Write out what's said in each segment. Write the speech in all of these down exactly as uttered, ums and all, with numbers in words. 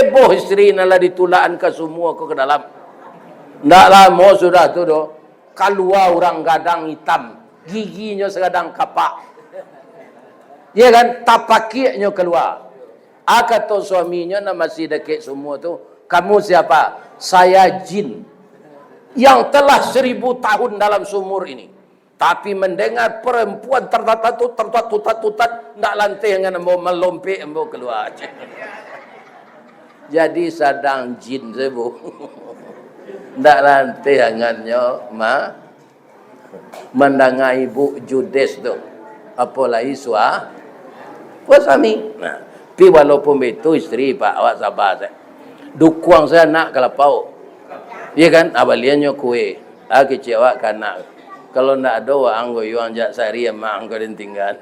Boh isteri nan lah ditulakan ka sumua ko ka dalam. Ndak lamo sudah tu doh, kalua urang gadang itam, giginyo sagadang kapak. Iyo kan? Tapakiaknyo kalua. A, kato suaminyo nan masih dakek sumua tu, "Kamu siapa?" "Saya jin yang telah seribu tahun dalam sumur ini. Tapi mendengar perempuan tertatut, tertatut, tertatut, ndak lanteh angan ambo, malompek ambo kalua." Jadi sadang jin sebo. Ndak lanteh angannyo ma-, mandanga ibu judes tu. Apolai sua-, suami. Nah, tapi walaupun baitu isteri, Pak, awak sabar sajo. Dukuang sajo anak ka lapau. Iyo kan? Abaliannyo kue. Ah, kecek awak ka anak. Kalau ndak ado, waang goyuang jak sari amak angko den tingga.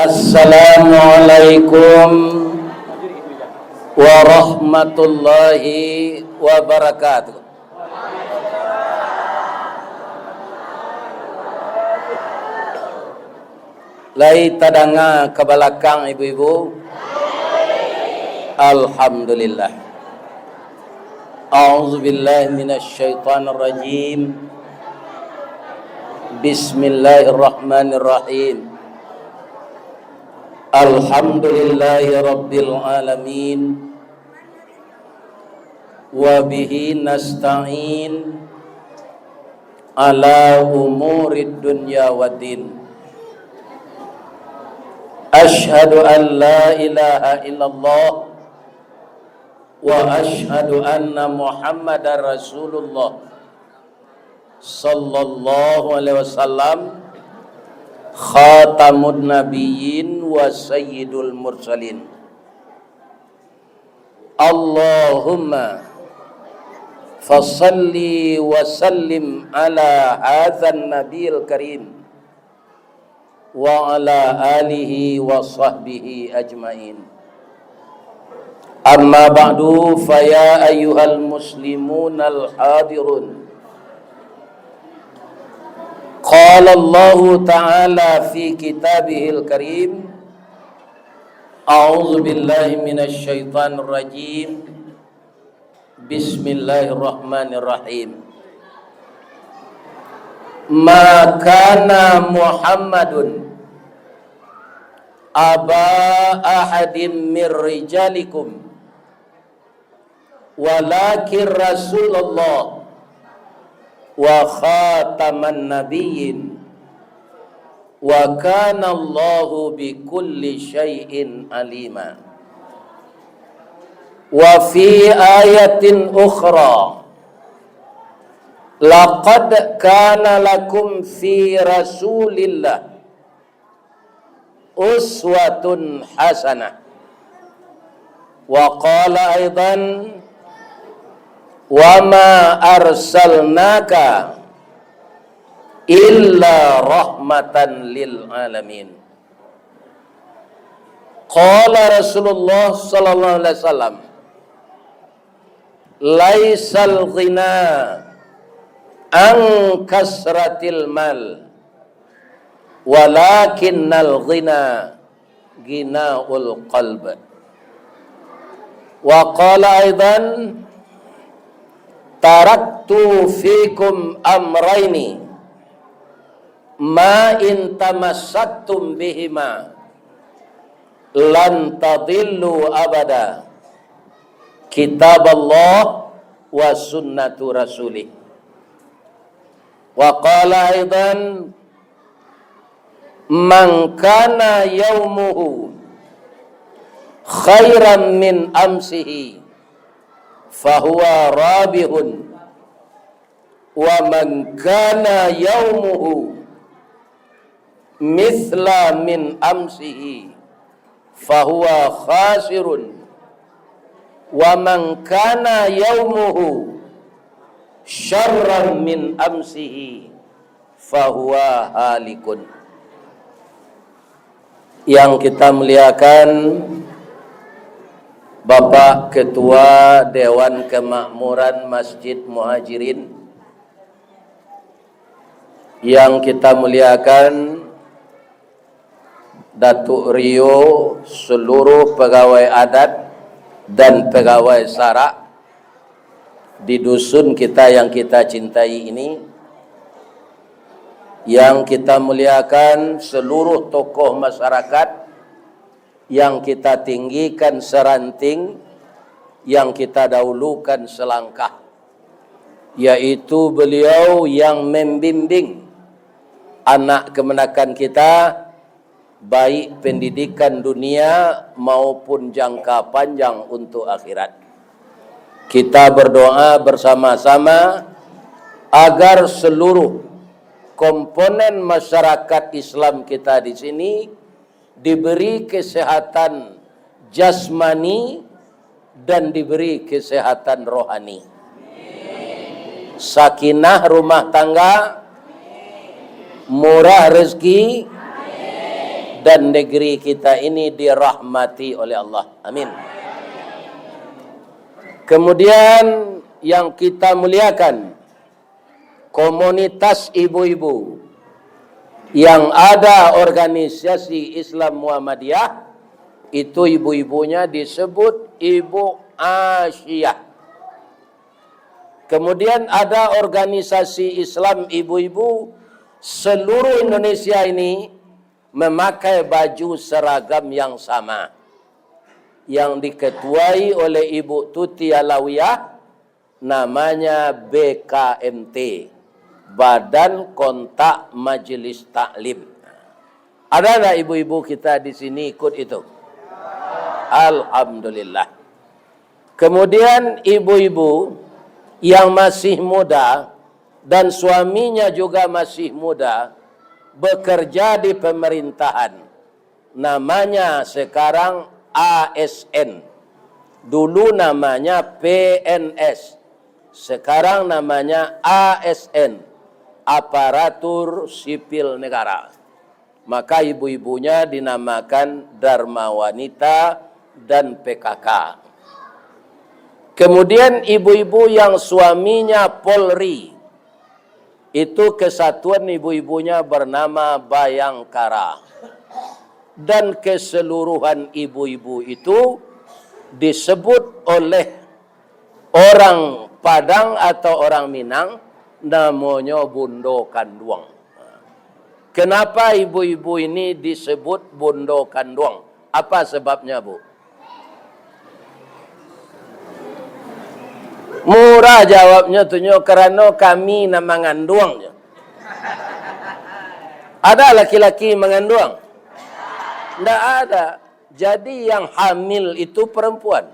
Assalamualaikum warahmatullahi wabarakatuh. Lai tadanga ka balakang, ibu-ibu? Alhamdulillah. A'udzubillahi minasyaitonirrajim. Bismillahirrahmanirrahim. Alhamdulillahirabbil alamin. Wa bihi nasta'in ala umurid dunya waddin. Asyhadu an la ilaha illallah wa asyhadu anna Muhammadar Rasulullah sallallahu alaihi wasallam, khatamun nabiyyin wa sayyidul mursalin. Allahumma fasalli wa sallim ala hadzan nabiyil karim wa ala alihi wa sahbihi ajmain. Amma ba'du, fa ya ayyuhal muslimunal hadirun. Qala Allahu ta'ala fi kitabihil karim, A'udzu billahi minasy syaithanir rajim. Bismillahirrahmanirrahim. Ma kana Muhammadun aba ahadim mir rijalikum, walakin Rasulullah wa khataman nabiyyin, wa kana Allahu bikulli syai'in alima. Wa fi ayatin ukhra, laqad kana lakum fi Rasulillah uswatun hasanah. Wa qala aidan, wa ma arsalnaka illa rahmatan lil alamin. Qala Rasulullah sallallahu alaihi wasallam, laisal ghina an kasratil mal, walakinnal ghina ghinaul qalb. Wa qala aidan, taraktu fikum amraini, ma in tamassaktum bihima lan tadillu abada, kitaballah wa sunnatu rasulih. Wa qala aidan, man kana yaumuhu khairan min amsihi, fahuwa rabihun, wa man kana yaumuhu mithla min amsihi, fahuwa khasirun, wa man kana yaumuhu syarran min amsihi, fahuwa halikun. Yang kita muliakan Bapak Ketua Dewan Kemakmuran Masjid Muhajirin, yang kita muliakan Datuk Rio, seluruh pegawai adat dan pegawai sarak di dusun kita yang kita cintai ini, yang kita muliakan seluruh tokoh masyarakat, yang kita tinggikan seranting, yang kita dahulukan selangkah, yaitu beliau yang membimbing anak kemenakan kita, baik pendidikan dunia maupun jangka panjang untuk akhirat. Kita berdoa bersama-sama agar seluruh komponen masyarakat Islam kita di sini diberi kesehatan jasmani dan diberi kesehatan rohani. Sakinah rumah tangga, murah rezeki, dan negeri kita ini dirahmati oleh Allah. Amin. Kemudian yang kita muliakan, komunitas ibu-ibu yang ada organisasi Islam Muhammadiyah, itu ibu-ibunya disebut Ibu Asia. Kemudian ada organisasi Islam ibu-ibu seluruh Indonesia ini memakai baju seragam yang sama, yang diketuai oleh Ibu Tuti Alawiyah, namanya B K M T, Badan Kontak Majelis Taklim. Ada ndak ibu-ibu kita di sini ikut itu? Alhamdulillah. Kemudian ibu-ibu yang masih muda dan suaminya juga masih muda, bekerja di pemerintahan, namanya sekarang A S N. Dulu namanya P N S, sekarang namanya A S N, Aparatur Sipil Negara. Maka ibu-ibunya dinamakan Dharma Wanita dan P K K. Kemudian ibu-ibu yang suaminya Polri, itu kesatuan ibu-ibunya bernama Bayangkara. Dan keseluruhan ibu-ibu itu disebut oleh orang Padang atau orang Minang namonyo Bundo Kanduang. Kenapa ibu-ibu ini disebut Bundo Kanduang? Apa sebabnya, Bu? Murah jawabnyo tu nyo, karano kami nan manganduang nyo. Ada laki-laki manganduang? Ndak ada. Jadi yang hamil itu perempuan.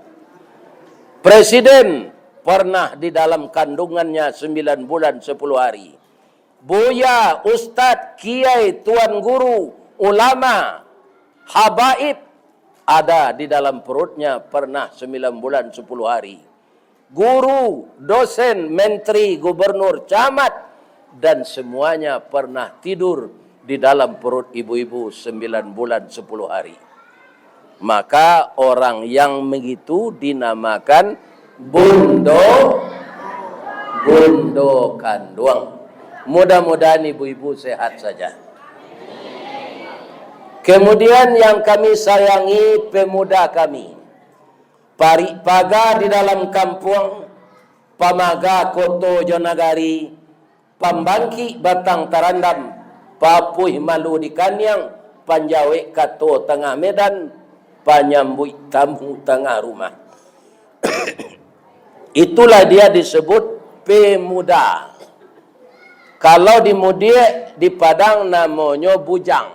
Presiden pernah di dalam kandungannya sembilan bulan sepuluh hari. Buya, ustad, kiai, tuan guru, ulama, habaib ada di dalam perutnya pernah sembilan bulan sepuluh hari. Guru, dosen, menteri, gubernur, camat, dan semuanya pernah tidur di dalam perut ibu-ibu sembilan bulan sepuluh hari. Maka orang yang begitu dinamakan bundo, bundo kanduang. Mudah-mudahan ibu-ibu sehat saja. Kemudian yang kami sayangi pemuda kami, parik paga di dalam kampuang, pamaga koto jo nagari, pambangkik batang tarandam, papuih malu di kaniang, panjawek kato tangah medan, panyambuik tamu tangah rumah. Itulah dia disebut pemuda. Kalau di Mudiak, di Padang namonyo bujang.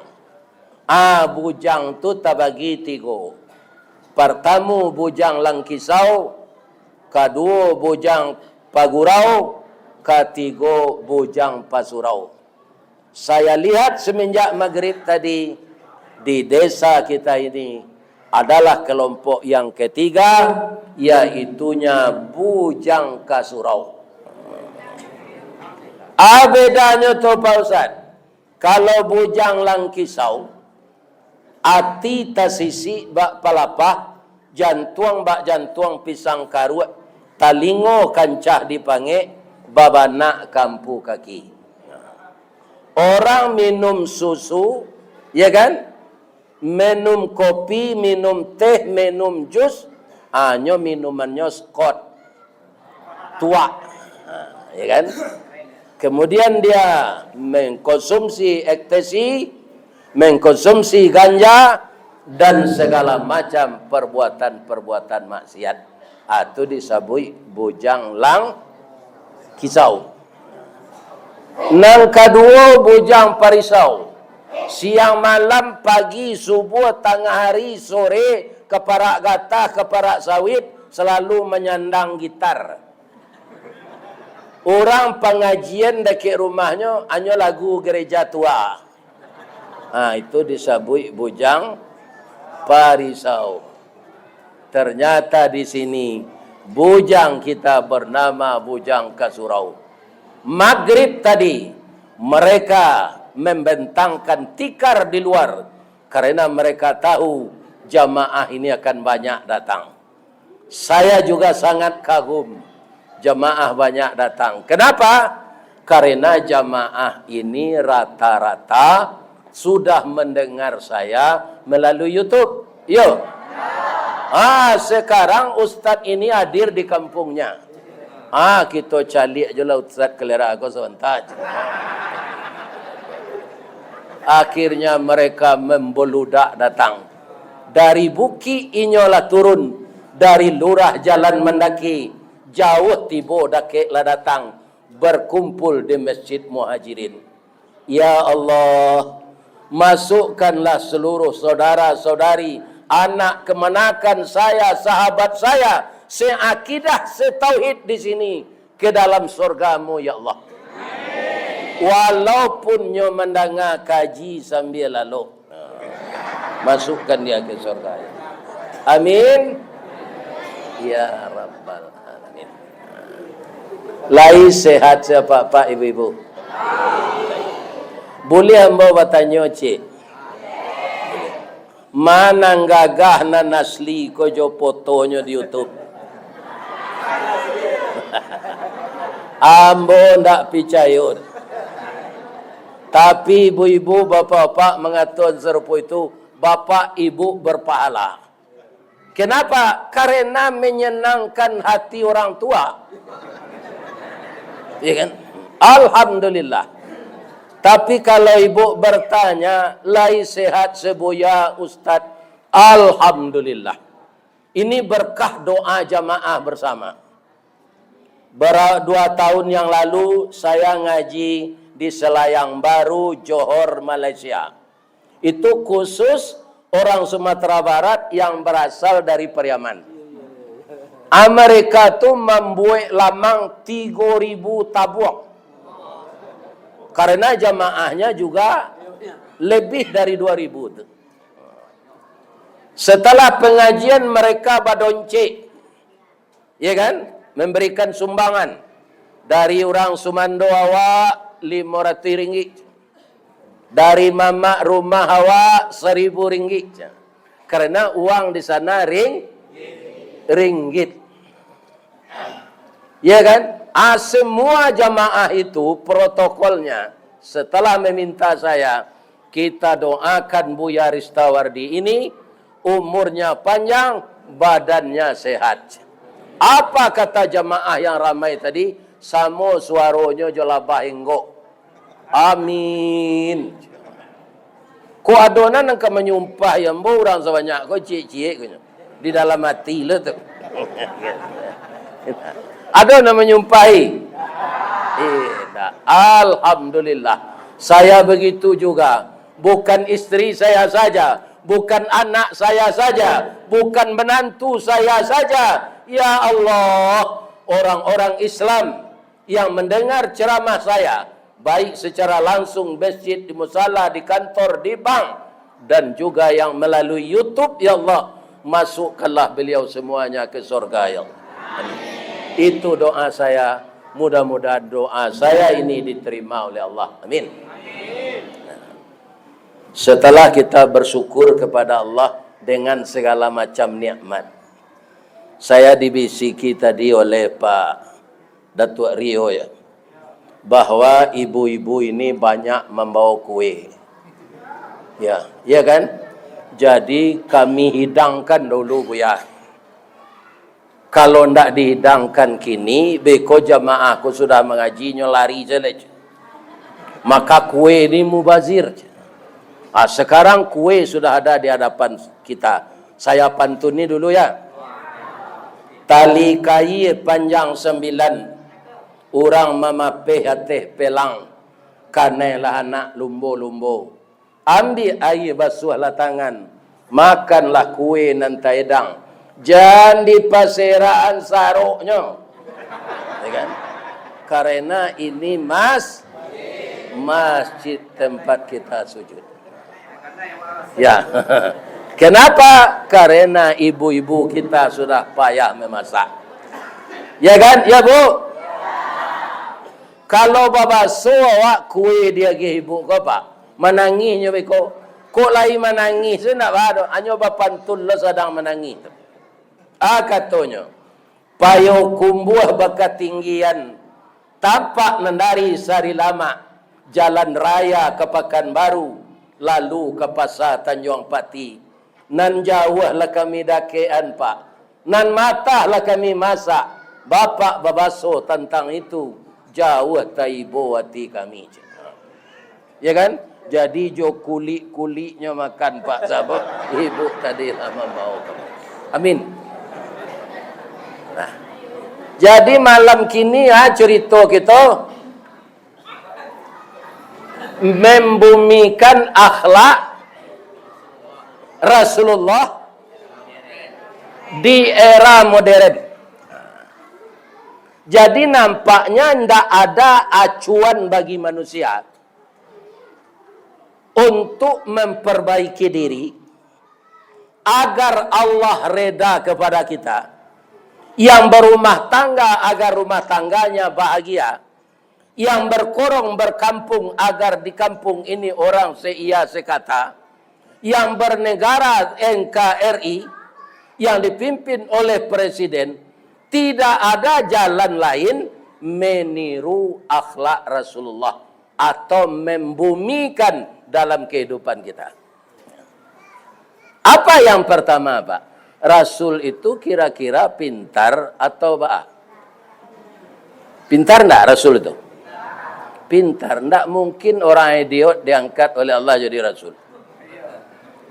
Ah, bujang tu tabagi tigo. Partamo bujang langkisau, kaduo bujang pagurau, katigo bujang pasurau. Saya lihat semenjak magrib tadi, di desa kita ini adalah kelompok yang ketiga, yaitunya bujang kasurau. A bedanyo tu, Pak Ustaz. Kalau bujang langkisau, ati tasisik bak palapah, jantuang bak jantuang pisang karuak, talingo kancah dipangek, babanak kampu kaki. Orang minum susu, ya kan? Minum kopi, minum teh, minum jus, hanyo minumannyo Scott. Tuak. Ha, ya kan? Kemudian dia mengkonsumsi ekstasi, mengkonsumsi ganja, dan segala macam perbuatan-perbuatan maksiat. Ah, tu disabuik bujang langkisau. Nan kaduo, bujang parisau. Siang malam, pagi, subuah, tangah hari, sore, kaparak gatah, kaparak sawit, salalu manyandang gitar. Urang pangajian dakek rumahnyo, hanyo lagu gereja tua. Ha, itu disabuik bujang parisau. Ternyata di sini bujang kita bernama bujang kasurau. Magrib tadi, mereka membentangkan tikar di luar karena mereka tahu jamaah ini akan banyak datang. Saya juga sangat kagum, jamaah banyak datang. Kenapa? Karena jamaah ini rata-rata sudah mendengar saya melalui YouTube. Yo. Ah, sekarang ustaz ini hadir di kampungnya. Ah, kito caliak je lah ustaz Kelera ko sabanta. Akhirnya mereka membeludak datang. Dari bukik inyo lah turun, dari lurah jalan mandaki, jauah tibo dakek lah datang, berkumpul di Masjid Muhajirin. Ya Allah, masukkanlah seluruh saudara-saudari, anak kemanakan saya, sahabat saya, seakidah, setauhid di sini, ke dalam surga-Mu, ya Allah. Walaupun nyo mandanga kaji sambia lalok. Masukkan dia ke surga. Amin. Ya Rabbal Alamin. Lai sehat sia apak-apak, ibu-ibu? Buliah ambo batanyo, cik? Ma nan gagah nan asli ko jo fotonyo di YouTube? Ambo ndak picayo. Tapi ibu-ibu, bapak-bapak mangatoan sarupo itu, bapak ibu berpahala. Kenapa? Karena menyenangkan hati orang tua. Iya kan? Alhamdulillah. Tapi kalau ibu bertanya, lai sehat sebuya, Ustaz? Alhamdulillah. Ini berkah doa jamaah bersama. Bara-, dua tahun yang lalu, saya ngaji di Selayang Baru, Johor, Malaysia. Itu khusus orang Sumatera Barat yang berasal dari Pariaman. Mereka tu mambuek lamang tigo ribu tabuang. Karena jamaahnya juga lebih dari dua ribu tu. Setelah pengajian, mereka badoncek. Ya kan? Memberikan sumbangan. Dari urang sumando awak, limo ratuih ringgit. Dari mamak rumah awak, saribu ringgit. Karena uang di sana ring-, ringgit. Ya kan? Ah, semua jamaah itu protokolnya, setelah meminta saya, kita doakan Buya Ristawardi ini, umurnya panjang, badannya sehat. Apa kata jamaah yang ramai tadi? Samo suaronyo jo labah inggok. Amin. Kok ado nan ka manyumpah, ya ambo, urang sabanyak ko, ciek-ciek ko nyo. Di dalam ati lo tu. Ado nan manyumpahi? Indak. Alhamdulillah. Saya begitu juga. Bukan istri saya saja, bukan anak saya saja, bukan menantu saya saja. Ya Allah, orang-orang Islam yang mendengar ceramah saya, baik secara langsung, masjid, di musala, di kantor, di bank, dan juga yang melalui YouTube, ya Allah, masukkanlah beliau semuanya ke surga, ya Allah. Amin. Itu doa saya. Mudah-mudahan doa saya ini diterima oleh Allah. Amin. Setelah kita bersyukur kepada Allah dengan segala macam nikmat, saya dibisiki tadi oleh Pak Datuk Rio, ya, bahwa ibu-ibu ini banyak membawa kue. Ya, ya kan? Jadi kami hidangkan dulu, Buya. Kalau ndak dihidangkan kini, beko jamaah ko sudah mangaji, nyo lari sajo. Maka kue ni mubazir. Ah, sekarang kue sudah ada di hadapan kita. Saya pantuni dulu, ya. Tali kaia panjang sambilan, urang mamapeh ateh pelang, kanai lah anak lumbo-lumbo. Ambiak aia, basuahlah tangan, makanlah kue nan taedang, jan dipaserahan saroknyo. Ya kan? Karena ini mas-, masjid tempat kita sujud. Ya. Kenapa? Karena ibu-ibu kita sudah payah memasak. Ya kan? Ya, Bu? Kalau babaso awak kue diagiah ibu ko, Pak, manangih nyo beko. Kok lai manangih tu ndak baa doh, hanyo bapantun lo sadang manangih tu. Ah, katonyo, Payokumbuah bakatinggian, tampak nan dari Sarilamak, jalan raya ka Pakanbaru, lalu ka Pasa Tanjuang Pati. Nan jauah lah kami dakekan, Pak. Nan matah lah kami masak. Bapak babaso tantang itu, jauah taibo ati kami. Ya kan? Jadi jo kulik-kuliknyo makan, Pak, sabab ibu tadi lah mambaokan. Amin. Nah. Jadi malam kini, ah, cerita kita membumikan akhlak Rasulullah di era modern. Jadi nampaknya ndak ada acuan bagi manusia untuk memperbaiki diri, agar Allah reda kepada kita. Yang berumah tangga, agar rumah tangganya bahagia. Yang berkorong berkampung, agar di kampung ini orang seiya sekata. Yang bernegara N K R I, yang dipimpin oleh presiden, tidak ada jalan lain meniru akhlak Rasulullah atau membumikan dalam kehidupan kita. Apa yang pertama, Pak? Rasul itu kira-kira pintar atau baa? Pintar ndak Rasul itu? Pintar. Ndak mungkin orang idiot diangkat oleh Allah jadi Rasul.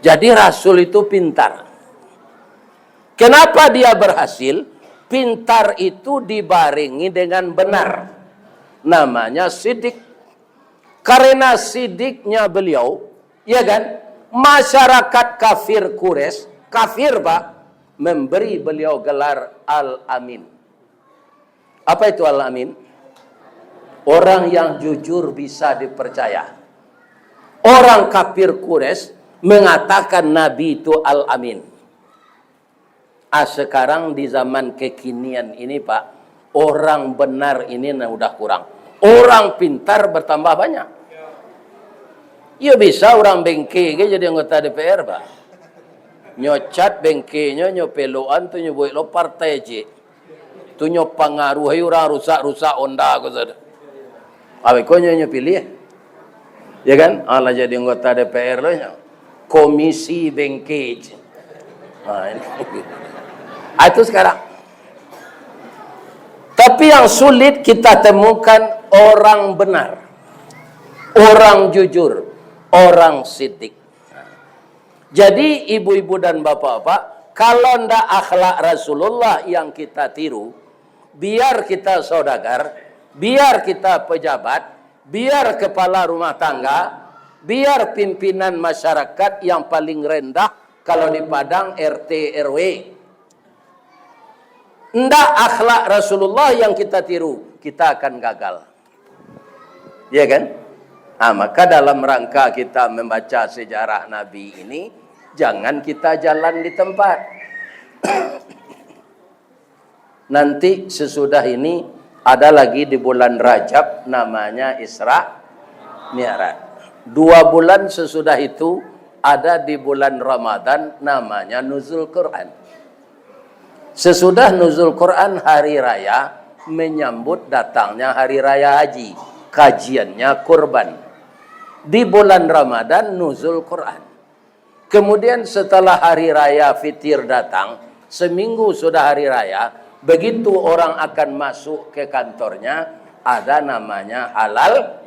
Jadi Rasul itu pintar. Kenapa dia berhasil? Pintar itu dibarengi dengan benar. Namanya sidik. Karena sidiknya beliau, ya kan, masyarakat kafir Quraisy, kafir, Pak, memberi beliau gelar Al-Amin. Apa itu Al-Amin? Orang yang jujur, bisa dipercaya. Orang kafir Quraisy mengatakan Nabi itu Al-Amin. Ah, sekarang di zaman kekinian ini, Pak, orang benar ini nah udah kurang. Orang pintar bertambah banyak. Iyo bisa orang bengke ge jadi anggota D P R, Pak. Nyo cat bengkenyo, nyo pelokan tu nyo buek lo partai ciek. Tu nyo pangaruahi urang rusak-rusak Honda ko sado. Abih ko nyo, nyo pilih. Ya kan? Alah jadi anggota D P R lo nyo. Komisi bengke. Ha, ini. Ah, itu sekarang. Tapi yang sulit kita temukan orang benar, orang jujur, orang sidik. Jadi, ibu-ibu dan bapak-bapak, kalau ndak akhlak Rasulullah yang kita tiru, biar kita saudagar, biar kita pejabat, biar kepala rumah tangga, biar pimpinan masyarakat yang paling rendah, kalau di Padang, R T R W. Ndak akhlak Rasulullah yang kita tiru, kita akan gagal. Ya kan? Ah, maka dalam rangka kita membaca sejarah Nabi ini, jangan kita jalan di tempat. Nanti sesudah ini, Ada lagi di bulan Rajab, namanya Isra Mi'raj. Dua bulan sesudah itu, ada di bulan Ramadan, namanya Nuzul Quran. Sesudah Nuzul Quran, hari raya, menyambut datangnya hari raya haji, kajiannya kurban. Di bulan Ramadan, Nuzul Quran. Kemudian setelah hari raya Fitir datang, seminggu sudah hari raya, begitu orang akan masuk ke kantornya, ada namanya halal.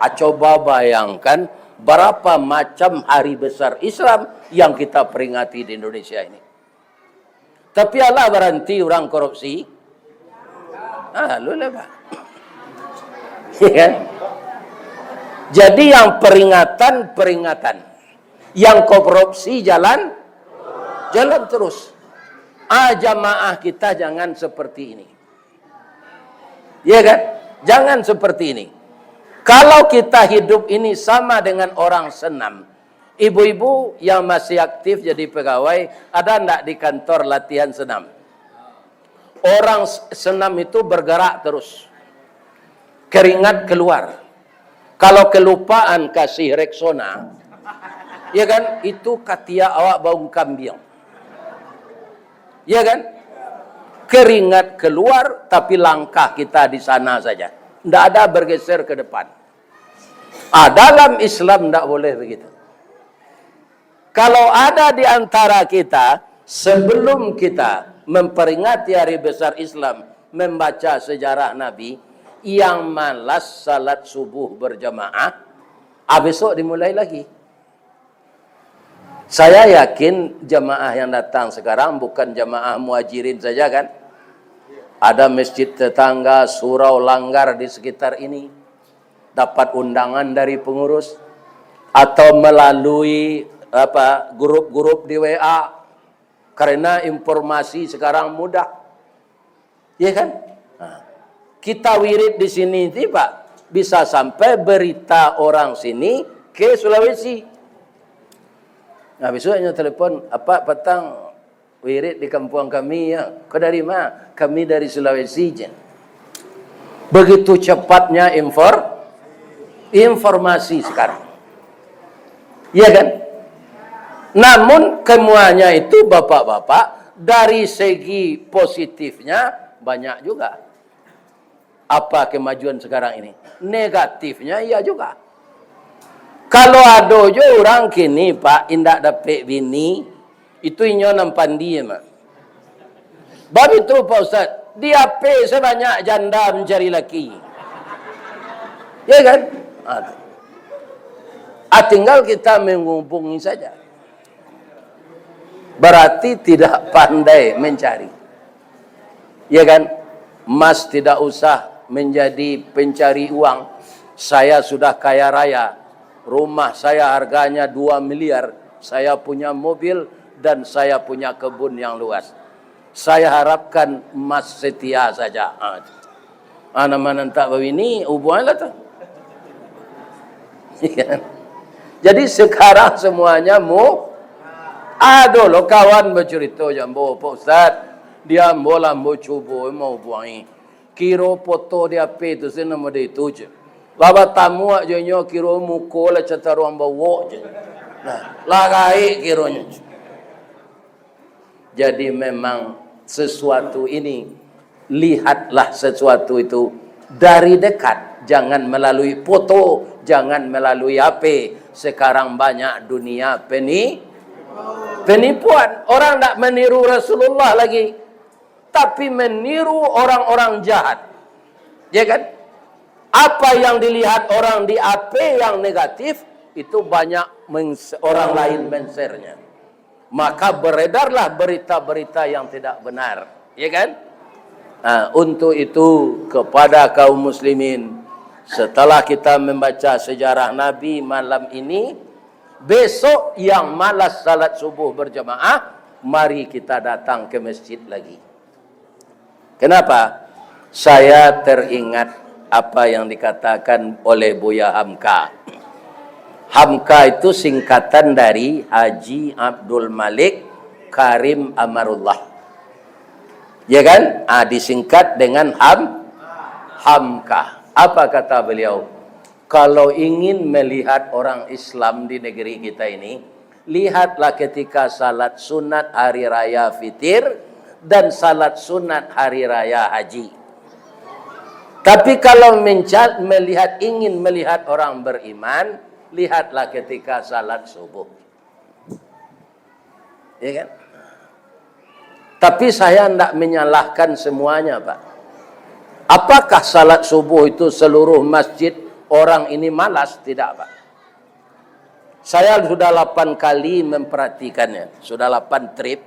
Ah, coba bayangkan berapa macam hari besar Islam yang kita peringati di Indonesia ini. Tapi alah baranti urang korupsi? Ah, lu lah, Pak. Ya kan? Jadi yang peringatan, peringatan. Yang korupsi jalan, jalan terus. Ah, jamaah kita jangan seperti ini. Ya kan? Jangan seperti ini. Kalau kita hidup ini sama dengan orang senam, ibu-ibu yang masih aktif jadi pegawai, ada ndak di kantor latihan senam? Orang s-, senam itu bergerak terus. Keringat keluar. Kalau kelupaan kasih Rexona, ya kan, itu katiak awak bau kambiang. Ya kan? Keringat keluar, tapi langkah kita di sana saja. Ndak ada bergeser ke depan. Ah, dalam Islam ndak boleh begitu. Kalau ada di antara kita, sebelum kita memperingati hari besar Islam, membaca sejarah Nabi, yang malas salat subuh berjamaah, ah, besok dimulai lagi. Saya yakin jamaah yang datang sekarang bukan jamaah Muhajirin saja, kan? Ada masjid tetangga, surau, langgar di sekitar ini. Dapat undangan dari pengurus atau melalui, apa, grup-grup di W A, karena informasi sekarang mudah. Ya kan? Nah, kita wirid di sini ti, Pak, bisa sampai berita orang sini ke Sulawesi. Nah, besoknya telepon, "Apak, patang wirid di kampuang kami, ya." "Kau dari ma?" "Kami dari Sulawesi," jan. Begitu cepatnya infor-, informasi sekarang. Ya kan? Namun, kemuanya itu, bapak-bapak, dari segi positifnya banyak juga. Apa kemajuan sekarang ini? Negatifnya iya juga. Kalau ado jo urang kini, Pak, indak dapek bini, itu inyo nan pandie, Mak. Bab itu, Pak Ustaz, di A P sebanyak janda mencari laki. Ya kan? Ah, tu. Ah, tinggal kita menghubungi saja. Berarti tidak pandai mencari. Ya kan? Mas tidak usah menjadi pencari uang. Saya sudah kaya raya. Rumah saya harganya dua miliar. Saya punya mobil dan saya punya kebun yang luas. Saya harapkan Mas setia saja. Ah, itu. Ah, nan ma nan tak babini, hubunganlah tu. Jadi sekarang semuanya mu-, ado lo kawan bacurito jo ambo, "Pak Ustaz, di ambo lah ambo cubo mahubuangi. Kiro foto di A P tu se namo di itu," cek. "Lah batamu jo inyo, kiro muko lah cataruang bawok," cek. Nah, lah gaek kironyo, cek. Jadi memang sesuatu ini, lihatlah sesuatu itu dari dekat, jangan melalui foto, jangan melalui H P. Sekarang banyak dunia peni-, penipuan. Orang ndak meniru Rasulullah lagi, tapi meniru orang-orang jahat. Ya kan? Apa yang dilihat orang di H P yang negatif, itu banyak mens-, orang lain men-share-nya. Maka beredarlah berita-berita yang tidak benar, ya kan? Nah, untuk itu, kepada kaum muslimin, setelah kita membaca sejarah Nabi malam ini, besok yang malas salat subuh berjamaah, mari kita datang ke masjid lagi. Kenapa? Saya teringat apa yang dikatakan oleh Buya Hamka. Hamka itu singkatan dari Haji Abdul Malik Karim Amarullah. Ya kan? Ah, disingkat dengan Ham-, Hamka. Apa kata beliau? Kalau ingin melihat orang Islam di negeri kita ini, lihatlah ketika salat sunat hari raya Fitir dan salat sunat hari raya Haji. Tapi kalau menca-, melihat, ingin melihat orang beriman, lihatlah ketika salat subuh. Ya kan? Tapi saya ndak menyalahkan semuanya, Pak. Apakah salat subuh itu seluruh masjid orang ini malas? Tidak, Pak. Saya sudah lapan kali memperhatikannya, sudah lapan trip.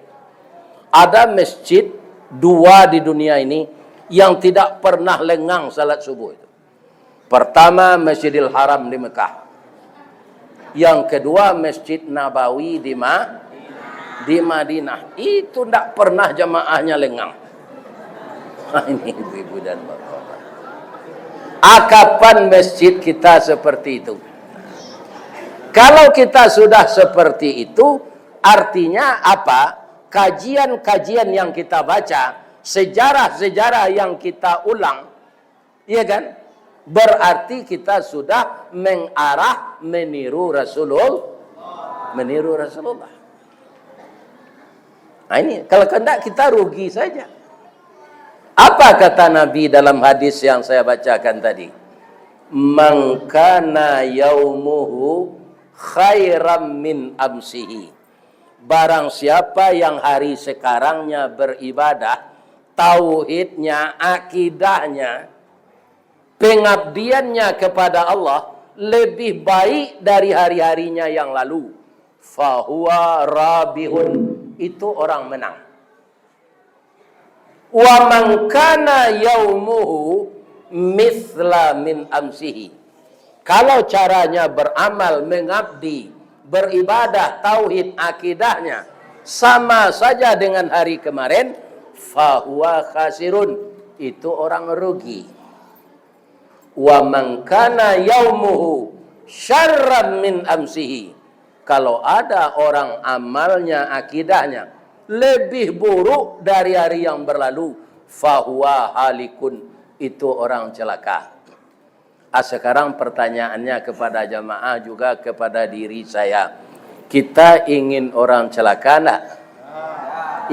Ada masjid dua di dunia ini yang tidak pernah lengang salat subuh itu. Pertama, Masjidil Haram di Mekah. Yang kedua, Masjid Nabawi di Ma-, di Madinah. Itu ndak pernah jamaahnya lengang. Ini ibu-ibu dan bapak-bapak. Ah, kapan masjid kita seperti itu? Kalau kita sudah seperti itu, artinya apa? Kajian-kajian yang kita baca, sejarah-sejarah yang kita ulang, iya kan? Berarti kita sudah mengarah meniru Rasulul-, meniru Rasulullah. Nah, ini, kalau tidak, kita rugi saja. Apa kata Nabi dalam hadis yang saya bacakan tadi? "Man kana yaumuhu khairam min amsihi." Barang siapa yang hari sekarangnya beribadah, tauhidnya, akidahnya, pengabdiannya kepada Allah lebih baik dari hari-harinya yang lalu, fahuwa rabihun, itu orang menang. "Wa man kana yaumuhu mithla min amsihi." Kalau caranya beramal, mengabdi, beribadah, tauhid, akidahnya sama saja dengan hari kemarin, fahuwa khasirun, itu orang rugi. "Wa man kana yaumuhu syarran min amsihi." Kalau ada orang amalnya, akidahnya lebih buruk dari hari yang berlalu, fahuwa halikun, itu orang celaka. Ah, sekarang pertanyaannya kepada jamaah, juga kepada diri saya. Kita ingin orang celaka ndak?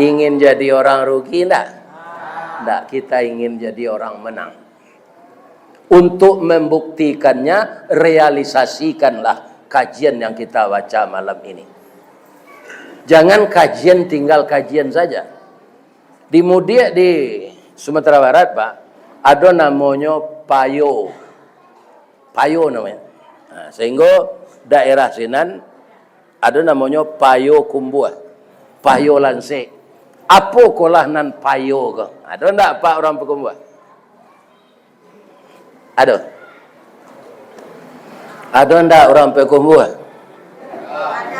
Ingin jadi orang rugi ndak? Ndak, kita ingin jadi orang menang. Untuk membuktikannya, realisasikanlah kajian yang kita baca malam ini. Jangan kajian tinggal kajian saja. Di Mudiak di Sumatera Barat, Pak, ado namonyo Payo. Payo namonyo. Nah, sehinggo daerah sinan ado namonyo Payo Kumbuah, Payo Lansek. Apo kolah nan Payo ko? Ado ndak, Pak, urang Payo Kumbuah? Ado. Ado ndak urang Payakumbuah?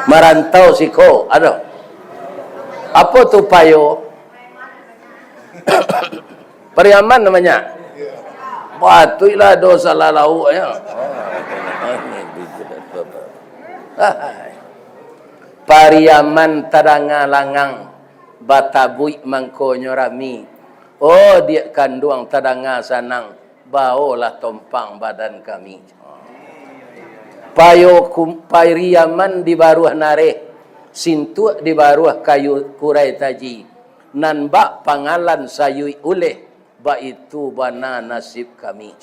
Marantau siko, ado. Apo tu Payo? Pariaman namanya. Batuiklah dosa lalauaknyo. Pariaman tadanga langang, batabuik mangkonyo rami. Oh, diak kanduang tadanga sanang, baolah tompang badan kami. Payo kum-, Pariaman di baruah nareh, sintuak di baruah kayu kurai taji, nan bak pangalan sayuik uleh, baitu bana nasib kami.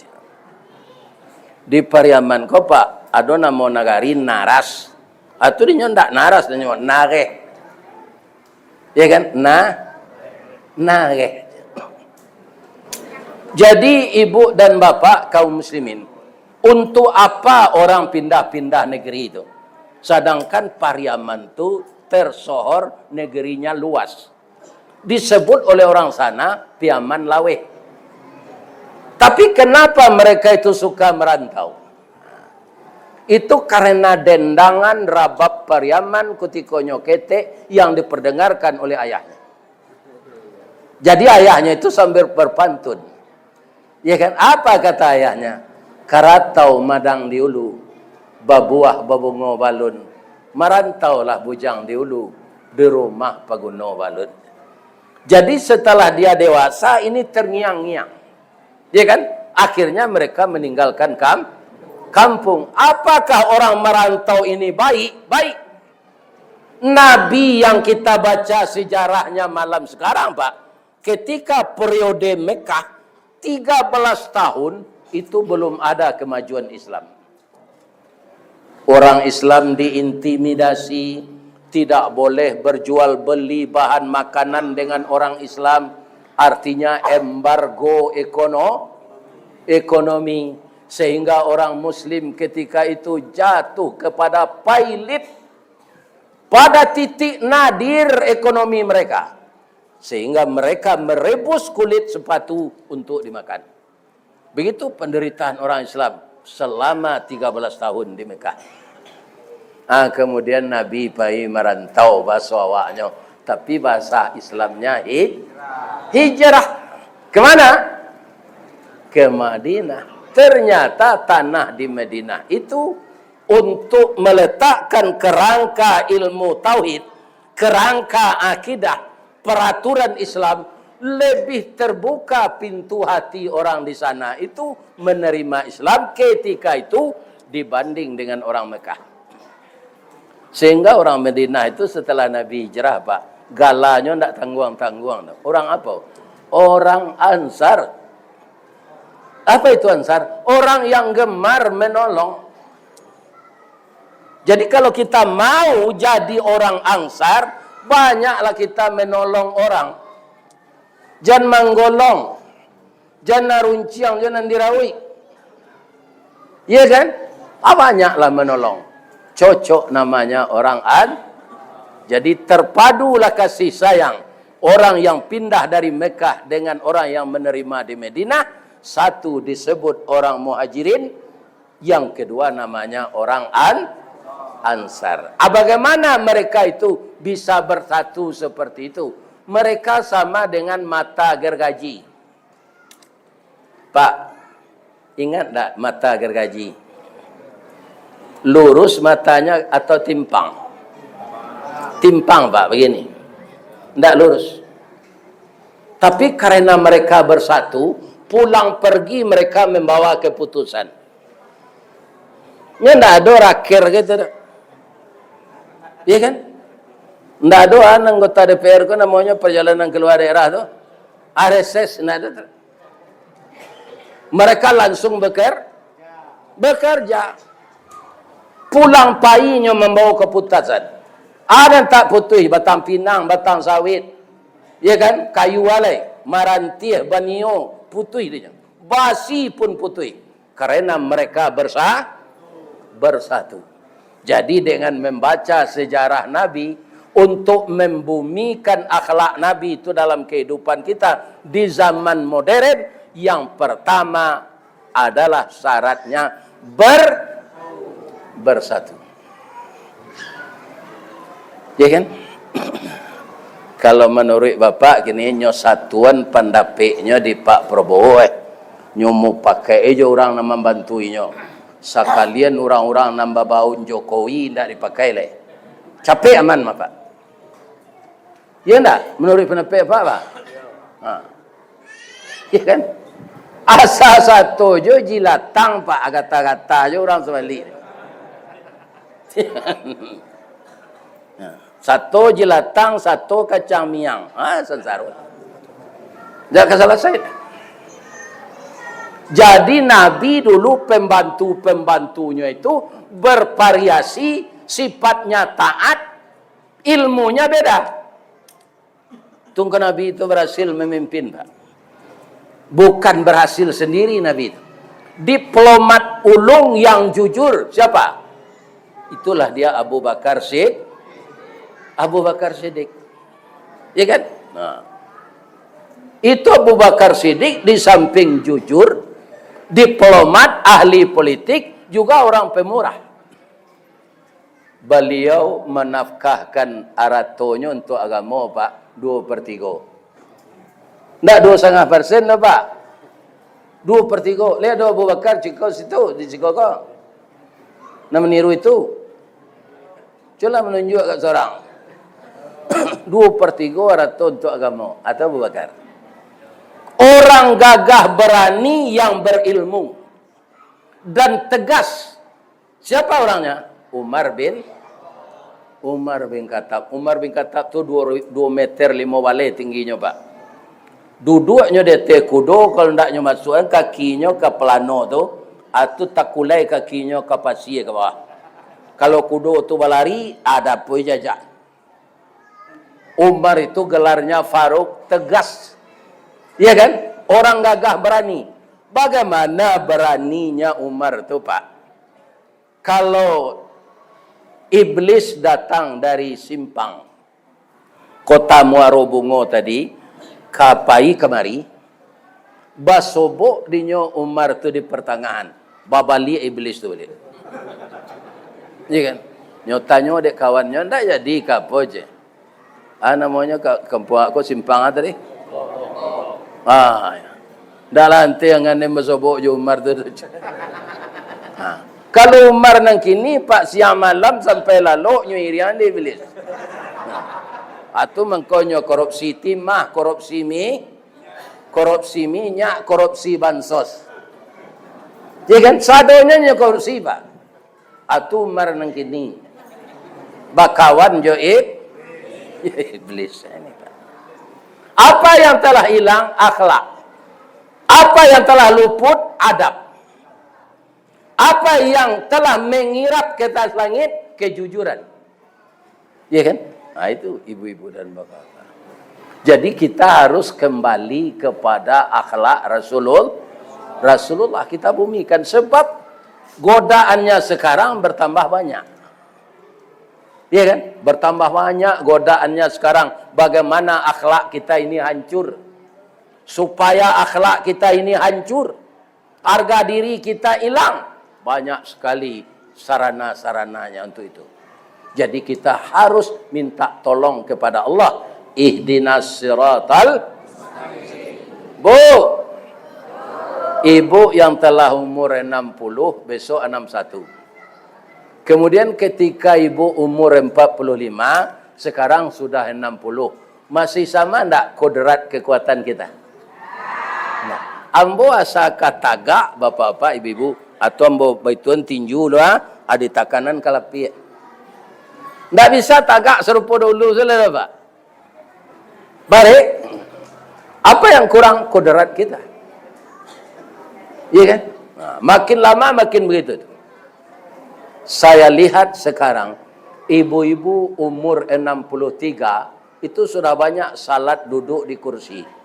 Di Pariaman ko, Pak, ado namo nagari Naras. Atu dinyo ndak Naras, dinyo Nareh. Ya kan? Nah, nah, oke. Jadi, ibu dan bapak kaum muslimin, untuk apa orang pindah-pindah negeri itu? Sedangkan Pariaman tu tersohor, negerinya luas. Disebut oleh orang sana Piaman Laweh. Tapi kenapa mereka itu suka merantau? Itu karena dendangan rabab Pariaman kutikonyo ketek yang diperdengarkan oleh ayahnya. Jadi ayahnya itu sambil berpantun. Ya kan? Apa kata ayahnya? "Karatau madang di ulu, babuah babungo balun. Marantaulah bujang di ulu, di rumah paguno balun." Jadi setelah dia dewasa, ini terngiang-ngiang. Ya kan? Akhirnya mereka meninggalkan kam-, kampung. Apakah orang merantau ini baik? Baik. Nabi yang kita baca sejarahnya malam sekarang, Pak, ketika periode Mekah, tiga belas tahun, itu belum ada kemajuan Islam. Orang Islam diintimidasi, tidak boleh berjual beli bahan makanan dengan orang Islam, artinya embargo ekono-, ekonomi, sehingga orang Muslim ketika itu jatuh kepada pailit, pada titik nadir ekonomi mereka, sehingga mereka merebus kulit sepatu untuk dimakan. Begitu penderitaan orang Islam selama tiga belas tahun di Mekah. Ah, kemudian Nabi pai marantau, baso awaknyo, tapi bahasa Islamnya hij-, hijrah. Ke mana? Ke Madinah. Ternyata tanah di Madinah itu untuk meletakkan kerangka ilmu tauhid, kerangka akidah, peraturan Islam, lebih terbuka pintu hati orang di sana itu menerima Islam ketika itu dibanding dengan orang Mekah. Sehingga orang Madinah itu setelah Nabi hijrah, Pak, galanyo ndak tangguang-tangguang tu. Orang apa? Orang Ansar. Apa itu Ansar? Orang yang gemar menolong. Jadi, kalau kita mau jadi orang Ansar, banyaklah kita menolong orang. Jan manggolong, jan nan runciang, jan nan dirauik. Iya kan? Ah, banyaklah menolong. Cocok namanya orang An-, jadi, terpadulah kasih sayang orang yang pindah dari Mekah dengan orang yang menerima di Madinah. Satu disebut orang Muhajirin, yang kedua namanya orang An-, Ansar. Ah, bagaimana mereka itu bisa bersatu seperti itu? Mereka sama dengan mata gergaji. Pak, ingat ndak mata gergaji? Lurus matanya atau timpang? Timpang, Pak, begini. Ndak lurus. Tapi karena mereka bersatu, pulang pergi mereka membawa keputusan. Nyo ndak ado raker gitu dak. Iya kan? Ndak ado an anggota D P R ko namonyo perjalanan keluar daerah tu. R S S ndak ado tu. Mereka langsung beker-, bekerja. Pulang painyo membawa keputusan. Ada tak putuih batang pinang, batang sawit. Ya kan? Kayu alai, marantih, banio, putuih tu. Basi pun putuih. Karena mereka bersa-, bersatu. Jadi, dengan membaca sejarah Nabi, untuk membumikan akhlak Nabi itu dalam kehidupan kita di zaman modern, yang pertama adalah syaratnya ber-, bersatu. Ya kan? Kalau manuruik Bapak, kini nyo satuan pandapeknyo di Pak Prabowo, eh. Nyo mupakai jo urang nan mambantu inyo. Sakalian urang-urang nan babaun Jokowi indak dipakai lai. Capek aman, Bapak. Iya ndak? Manuruik pandapek Bapak, Pak? Ha. Iya kan? Asa sato jo jilatang, Pak, agata-gata jo urang sabalik. Nah, sato jilatang, sato kacang miang. Ha, sansaro. Ndak ka salasai. Jadi, Nabi dulu pembantu-pembantunyo itu bervariasi, sifatnya taat, ilmunya beda. Tungku Nabi itu berhasil memimpin, Pak. Bukan berhasil sendiri Nabi itu. Diplomat ulung yang jujur, siapa? Itulah dia Abu Bakar Sid-, Abu Bakar Siddiq. Ya kan? Nah. Itu Abu Bakar Siddiq di samping jujur, diplomat, ahli politik, juga orang pemurah. Baliau manafkahkan aratonyo untuak agamo, Pak, duo per tigo. Ndak duo satangah persen doh, Pak. Duo per tigo. Liek do Abu Bakar ciko situ, di ciko ko. Nan maniru itu. Cubolah manunjuak ka surang. Duo per tigo arato untuak agamo. Atau Abu Bakar. Orang yang gagah berani, yang berilmu dan tegas. Siapa orangnya? Umar bin Umar bin Khattab. Umar bin Khattab tu dua, dua meter limo baleh tingginyo, Pak. Duduknyo di ateh kudo, kalau ndak nyo masuakan kakinyo ka pelano tu, atu takulai kakinyo ka pasie ka bawah. Kalau kudo tu balari, ada pun jajak. Umar itu gelarnya Faruk, tegas. Iya kan? Orang gagah berani. Bagaimana beraninya Umar tu, Pak? Kalau iblis datang dari simpang kota Muaro Bungo tadi, ka pai kamari, basobok dinyo Umar tu di pertengahan, babaliak iblis tu baliak. Iya kan? Nyo tanyo dek kawannyo, ndak jadi ka apo je. Ah, namonyo ka, kampuang ko simpang ah tadi. Ah, ya. Ndak lah ante angan den basobok jo Umar tu. Ah. Kalau Umar nan kini, Pak, siang malam sampai lalok nyo iriang dek iblis. Ah. Atu mangkonyo korupsi timah, korupsi mi, korupsi minyak, korupsi bansos. Ya kan? Sadonyo nyo korupsi, Pak. Atu Umar nan kini bakawan jo ib-, iblis ini, Pak. Apa yang telah hilang? Akhlak. Apa yang telah luput? Adab. Apa yang telah mengirap ke atas langit? Kejujuran. Iya kan? Nah, itu ibu-ibu dan bapak-bapak. Jadi kita harus kembali kepada akhlak Rasulul-, Rasulullah kita bumikan. Sebab godaannya sekarang bertambah banyak. Iya kan? Bertambah banyak godaannya sekarang. Bagaimana akhlak kita ini hancur. Supaya akhlak kita ini hancur, harga diri kita hilang, banyak sekali sarana-sarananya untuk itu. Jadi kita harus minta tolong kepada Allah. Ihdinas siratal, Bu, ibu yang telah umur enam puluh, besok enam satu. Kemudian ketika ibu umur empat puluh lima, sekarang sudah enam puluh. Masih sama ndak kodrat kekuatan kita? Nah, ambo asa ka tagak, bapak-bapak, ibu-ibu, atau ambo baituan tinju lo, ah, adi takanan ka lapiak. Ndak bisa tagak sarupo dahulu, sudah, Pak. Baik. Apa yang kurang? Kodrat kita. Iya kan? Nah, makin lama makin begitu tu. Saya lihat sekarang, ibu-ibu umur enam puluh tiga itu sudah banyak salat duduk di kursi.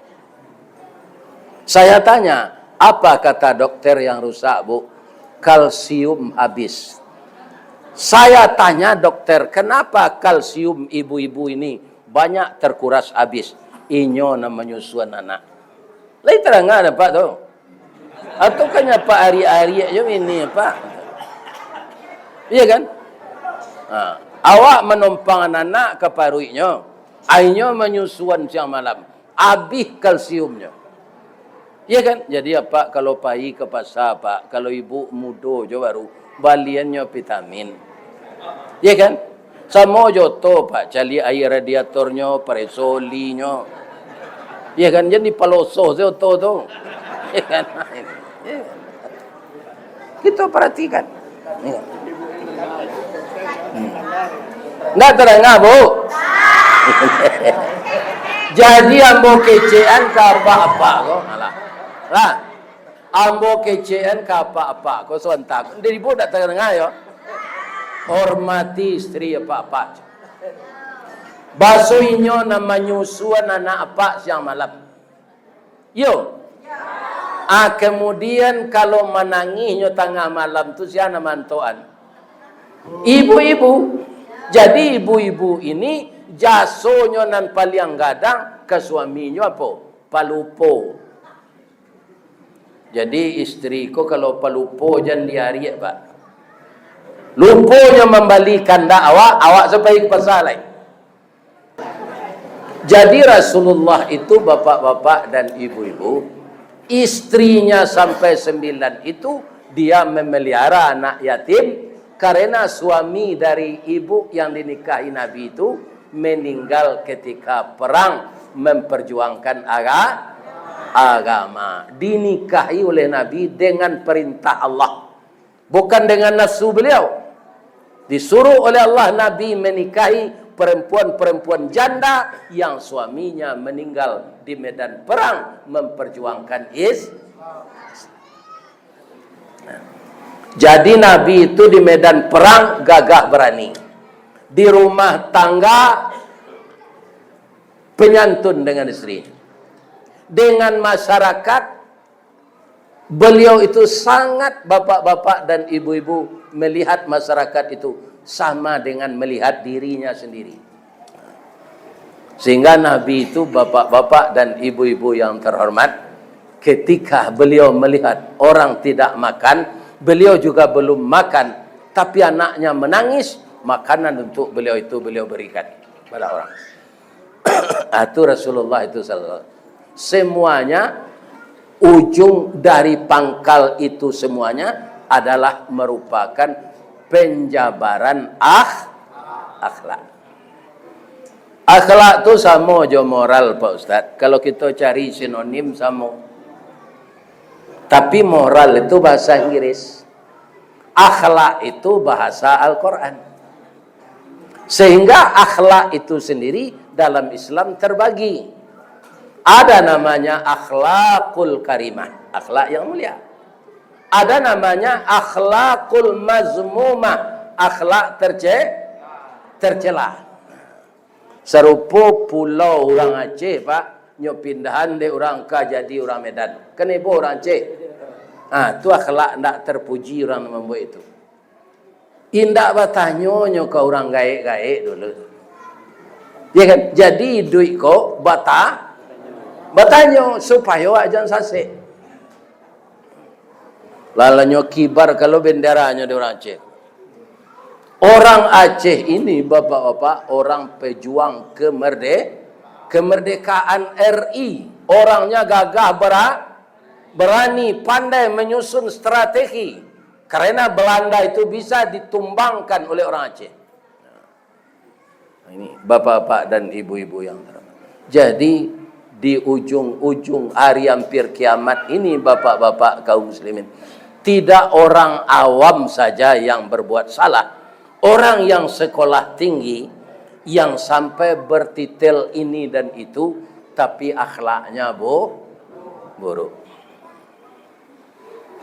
Saya tanya, "Apa kata dokter yang rusak, Bu?" "Kalsium habis." Saya tanya dokter, "Kenapa kalsium ibu-ibu ini banyak terkuras habis?" "Inyo nan manyusuan anak." Lai tadanga dek Apak tu? Atau kan Apak ariak-ariak jo bini Apak? Iya kan? Ha. Awak manompangan anak ka paruiknyo, ainyo manyusuan siang malam, abih kalsiumnyo. Iya kan? Jadi Apak kalau pai ka pasa, Pak, kalau ibu mudo jo baru, baliannyo vitamin. Iya kan? Samo jo oto, Pak, caliak aia radiatornyo, pareso olinyo. Iya kan? Jan dipalosoh se oto tu. Iya kan? Iya kan? Kito paratikan. Iya. Hmm. Ndak tadanga, Bu? Jadi ambo kecekan ka apak-apak ko. Alah. Lah. Ambo kecekan ka apak-apak ko sontak. Dari Bu ndak tadanga yo. Hormati istri apak-apak. Baso inyo nan manyusuan anak apak siang malam. Yo. Ah, kemudian kalau manangihnyo tangah malam tu, sia nan mantokan? Ibu-ibu. Jadi ibu-ibu ini jasonyo nan paliang gadang ka suaminyo apo? Palupo. Jadi istri ko kalau palupo jan diariak, Pak. Luponyo mambali kandak awak, awak sampai ka pasa lai. Jadi Rasulullah itu, bapak-bapak dan ibu-ibu, istrinya sampai sembilan itu, dia memelihara anak yatim, karena suami dari ibu yang dinikahi Nabi itu meninggal ketika perang memperjuangkan aga-, agama, dinikahi oleh Nabi dengan perintah Allah, bukan dengan nafsu beliau. Disuruh oleh Allah Nabi menikahi perempuan-perempuan janda yang suaminya meninggal di medan perang memperjuangkan Is-, jadi Nabi itu di medan perang gagah berani. Di rumah tangga penyantun dengan istri. Dengan masyarakat, beliau itu sangat, bapak-bapak dan ibu-ibu, melihat masyarakat itu sama dengan melihat dirinya sendiri. Sehingga Nabi itu, bapak-bapak dan ibu-ibu yang terhormat, ketika beliau melihat orang tidak makan, beliau juga belum makan, tapi anaknya menangis, makanan untuk beliau itu beliau berikan kepada orang. Ah, itu Rasulullah itu sallallahu alaihi wasallam. Semuanya, ujung dari pangkal itu semuanya adalah merupakan penjabaran akh-, akhlak. Akhlak tu samo jo moral, Pak Ustaz. Kalau kita cari sinonim, samo. Tapi moral itu bahasa Inggris. Akhlak itu bahasa Al-Quran. Sehingga akhlak itu sendiri dalam Islam terbagi. Ada namanya akhlakul karimah, akhlak yang mulia. Ada namanya akhlakul mazmumah, akhlak terce-, tercela. Sarupo pulau urang Aceh, Pak, nyo pindahan dek urang ka jadi urang Medan. Kan heboh urang Aceh. Ah, tu akhlak ndak terpuji urang nan mambuek itu. Indak batanyo nyo ka urang gaek-gaek dulu. Ya kan? Jadi iduik ko bata-, batanyo supayo awak jan sasek. Lalanyo kibar kalau benderanyo di urang Aceh. Orang Aceh ini, bapak-bapak, orang pejuang kemerde-, kemerdekaan R I. Orangnya gagah bera-, berani, pandai menyusun strategi. Karena Belanda itu bisa ditumbangkan oleh orang Aceh. Ini bapak-bapak dan ibu-ibu yang terhormat. Jadi, di ujung-ujung hari hampir kiamat ini, bapak-bapak kaum muslimin, tidak orang awam saja yang berbuat salah. Orang yang sekolah tinggi, yang sampai bertitel ini dan itu, tapi akhlaknya bu-, buruk.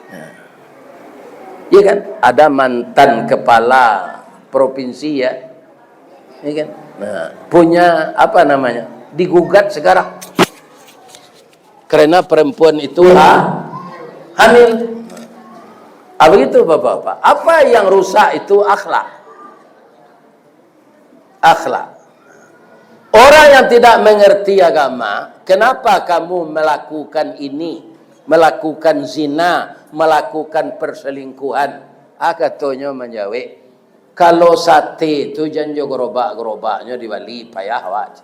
Nah. Iya kan? Ada mantan kepala provinsi, ya. Iya kan? Nah, punya apa namanya? Digugat sekarang. Karena perempuan itu ha-, hamil. Ah, begitu, Bapak-bapak. Apa yang rusak itu akhlak. Akhlak. Orang yang tidak mengerti agama, kenapa kamu melakukan ini, melakukan zina, melakukan perselingkuhan? Ah, katonyo manjawek, kalau sate tu jan jo gerobak-gerobaknyo dibali, payah awak.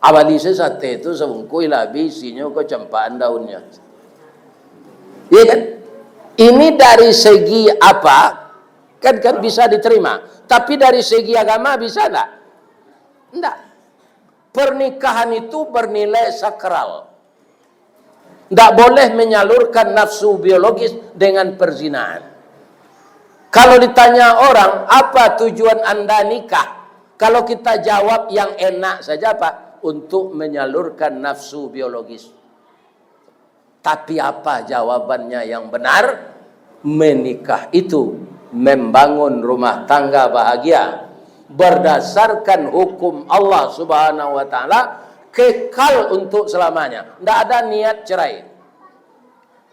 Abali se sate tu sabungkuih lah habis isinyo, kok campakan daunnyo. Iya kan? Ini dari segi apa? Kan, kan bisa diterima. Tapi dari segi agama bisa ndak? Ndak. Pernikahan itu bernilai sakral. Ndak boleh menyalurkan nafsu biologis dengan perzinahan. Kalau ditanya orang, "Apa tujuan Anda nikah?" Kalau kita jawab yang enak saja, Pak, untuk menyalurkan nafsu biologis. Tapi apa jawabannya yang benar? Menikah itu membangun rumah tangga bahagia berdasarkan hukum Allah Subhanahu wa Ta'ala, kekal untuk selamanya. Ndak ada niat cerai.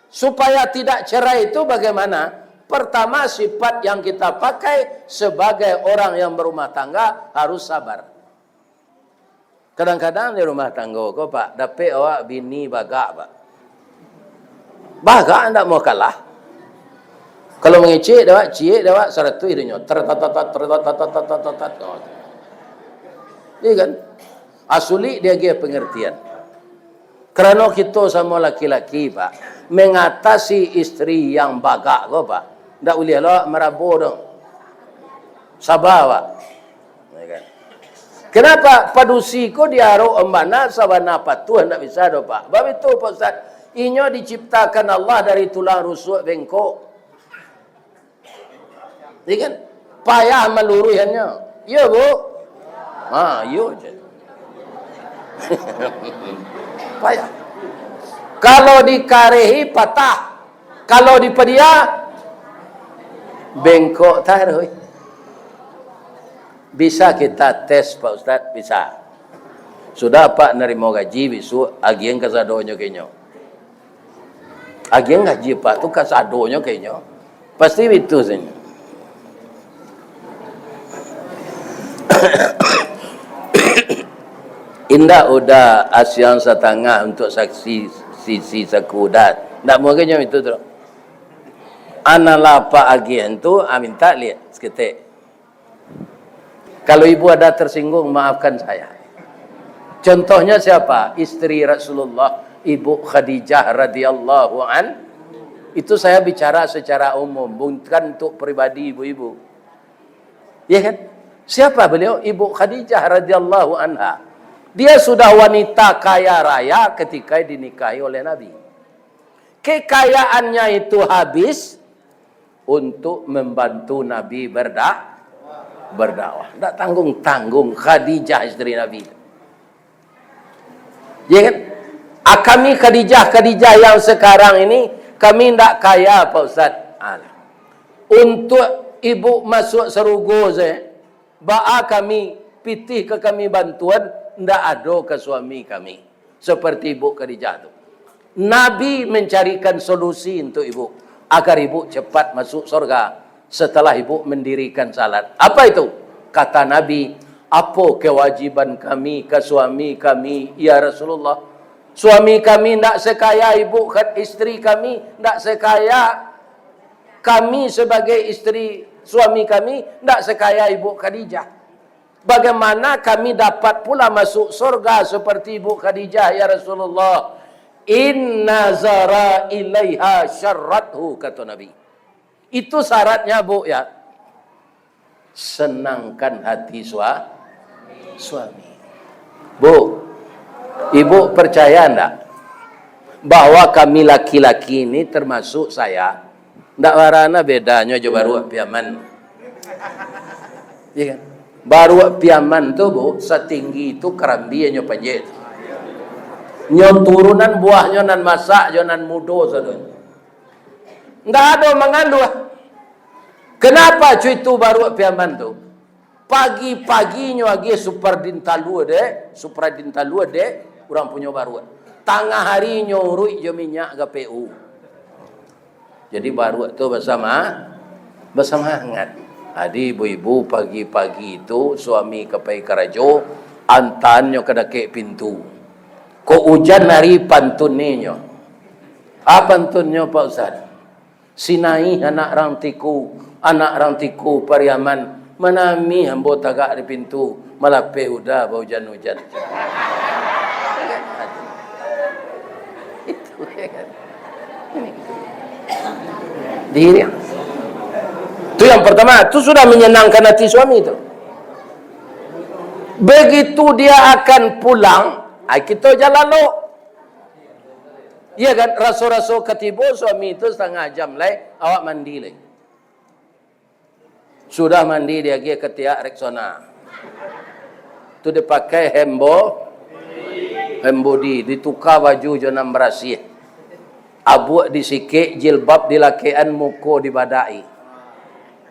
Supaya tidak cerai itu bagaimana? Pertama, sifat yang kita pakai sebagai orang yang berumah tangga harus sabar. Kadang-kadang di rumah tanggo ko, Pak, dapek awak bini bagak, Pak. Bagak ndak mau kalah. Kalau mangecek dek awak, ciek dek awak, saratuih dek nyo. Tertatatat, tertatatat, tertatatat. Iya kan? Ah, sulik diagiah pengertian. Karano kito samo laki-laki, Pak, mengatasi istri yang bagak ko, Pak, ndak buliah lo marabo doh. Saba, Pak. Ya kan? Kenapa padusi ko diarok bana, sabana patuah ndak bisa doh, Pak. Bab itu, Pak Ustaz, inyo diciptakan Allah dari tulang rusuk bengkok. Iya kan? Payah maluruihannyo. Iyo, Bu? Ha, iyo je. Payah. Kalau dikarehi, patah. Kalau dipadia, bengkok taruih. Bisa kita tes, Pak Ustaz? Bisa. Sudah Apak narimo gaji, bisuak agiah kasadonyo ka inyo. Agiah gaji Apak tu kasadonyo ka inyo. Pasti bitu sajo. Indak udah asiang satangah untuk saksi sisi sakudat. Ndak mungkin nyo itu tu. Analah Apak agiah tu, ah, minta liek saketek. Kalau ibu ada tersinggung, maafkan saya. Contohnya siapa? Isteri Rasulullah, Ibu Khadijah radhiyallahu an. Itu saya bicara secara umum, bukan untuk pribadi ibu-ibu. Ya kan? Siapa beliau? Ibu Khadijah radhiyallahu anha. Dia sudah wanita kaya raya ketika dinikahi oleh Nabi. Kekayaannya itu habis untuk membantu Nabi berda-, berdakwah. Ndak tanggung-tanggung Khadijah isteri Nabi. Ya kan? Ah, kami Khadijah, Khadijah yang sekarang ini, kami ndak kaya, Pak Ustaz. Ah, untuk ibu masuk sarugo saja, baa kami, pitih ka kami bantuan, ndak ado ka suami kami. Seperti Ibu Khadijah tu. Nabi mencarikan solusi untuk ibu, agar ibu cepat masuk surga setelah ibu mendirikan salat. Apa itu? Kata Nabi, "Apa kewajiban kami ka suami kami, ya Rasulullah? Suami kami ndak sekaya ibu Khad-, isteri kami, ndak sekaya kami sebagai isteri suami kami, ndak sekaya Ibu Khadijah. Bagaimana kami dapat pula masuk surga seperti Ibu Khadijah, ya Rasulullah?" "In nazara ilaiha syarrathu," kata Nabi. Itu syaratnya, Bu, ya. Senangkan hati sua-, suami. Bu, ibu percaya ndak bahwa kami laki-laki ini, termasuk saya, ndak barana bedanyo jo baruak Piaman. Iya kan? Baruak Piaman tu, Bu, satinggi itu karambia nyo panjek tu. Nyo turunan buahnyo nan masak jo nan mudo sadonyo. Ndak ado mangaluah. Kenapa cuitu baruak Piaman tu? Pagi-paginyo agiah supradin talua dek, supradin talua dek, urang punyo baruak. Tangah hari nyo uruik jo minyak G P U. Jadi baruak tu basama-, basamangat. Jadi ibu-ibu pagi-pagi tu suami ka pai karajo, antaannyo ka dakek pintu. Kok ujan hari pantunninyo. Ah, pantunnyo, Pak Ustaz? Sinaih anak rang Tiku, anak rang Tiku Pariaman, manamih ambo tagak di pintu, malapeh uda baujan-ujan. Itu, ya kan? Diri. Itu yang pertama, itu sudah menyenangkan hati suami tu. Begitu dia akan pulang, ai, kito jan lalok. Iya kan, raso-raso ka tibo suami tu satangah jam lai, awak mandi lai. Sudah mandi, diagiah katiak Rexona. Tu dipakai hand bo-, hand body, dituka baju jo nan barasiah. Abuak disikek, jilbab dilakekan, muko dibadaki.